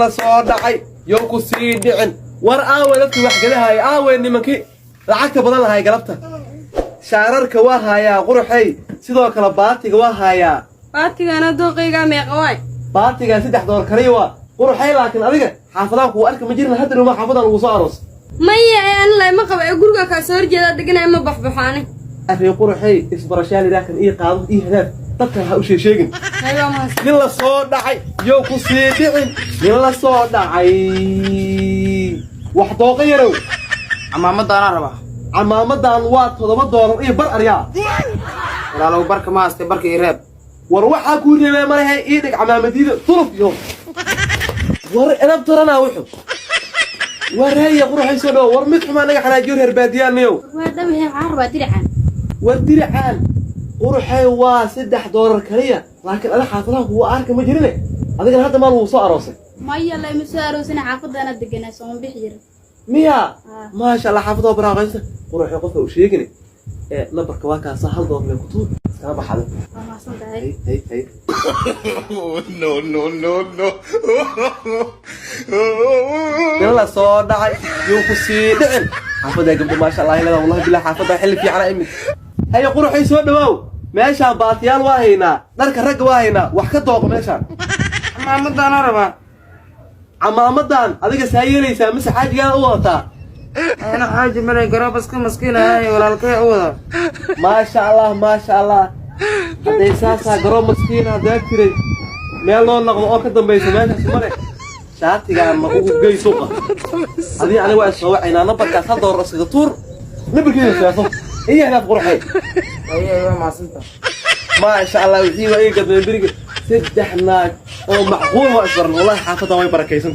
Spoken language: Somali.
La soo dhacay yow ku sii dhicin. War aawe dadkii wax gadahaya? Aawe nimankii lacagta badan lahay? Galabta shaararka waa haayaa, quruxay. Sidoo kale baatiga waa haayaa. Baatigana dooqaygaa meeqa waay? Baatigaa $3 kaliya waa, quruxay. Laakiin adiga xaafadaan kugu arka ma jirin. Hadda dhuma xaafadaan lagu soo aroos. Maya ee ani layma qabo ee guriga kaa soo horjeedaa deganaya, ma baxbaxo ani. Array quruxay, isbarashaal ilaakan ii qaado, ii hadaaf, dadkan ha u sheesheegin. Hay, waa mahadsan. Nin la soo dhacay yow ku sii dhicin. Nin la soo dhacay wax dooqa yarow. Camaamadaanaa rabaa. Camaamadan waa $7 iyo bar, aryaa. Walaalow, barka ma haastay, barka ii reeb. War waxaa kuu reebee malahe, ii dhig camaamadida tuluf iyo war edab taranaa wuxu. War haya, quruxay, soo dhawo. War mid xumaa naga xanaajiyo, reer baadiyaaniyow. Waa dhawahe, waxaan rabaa diricaan. War diricaan, quruxay, waa $3 kaliya. Laakiin ada xaafadaha kuwa arka ma jirine, adigana hadda maal wuu soo aroosay? Maya, layma soo aroosina, xaafadana deganaa, sooma bixi jira. Miya? Haa. Maasha Allah, xaafadoo baraaqaysa. Quruxay, qofka u sheegine ee nambarka waa kaasa, $1 le kutuur iskala baxado. Waa mahadsan tahay. Hay hay hay. No, no, no, no. Nin la soo dhacay yuu ku sii dhicin. Xaafaddaa gabdho, maasha Allah, leedaa. Wallahi bilah, xaafaddaa xilli fiicana imid. Haye quruxay, soo dhawaaw. Meeshaan baatiyaal waa haynaa, dharka ragga waa haynaa, wax ka dooqo meeshaan. Camaamadaanaa rabaa. Camaamadan adiga saa yeelaysaa mise xaajigaada u wadataa? Ana xaaji malay, garoobaska maskiinahay, walaalkay u wada. Maasha Allah, maasha Allah. Hadday saasaa garoob maskiina haddaa jiray meel loo noqdo oo ka dambaysa meeshaas male. Shaatigaan ma ugu gey suuqa adii? Aniga waa isoo wacaynaa. Nambarkaas $1 iskaga tuur, nambarkeeda seefo iyo hadaaf, quruxay. Haye, waa mahadsantahay. Maasha Allah, wixii waa iga gadmeen beriga. Saddex naag oo macquul waa isbaran. Wallahi xaafaddan way barakaysan.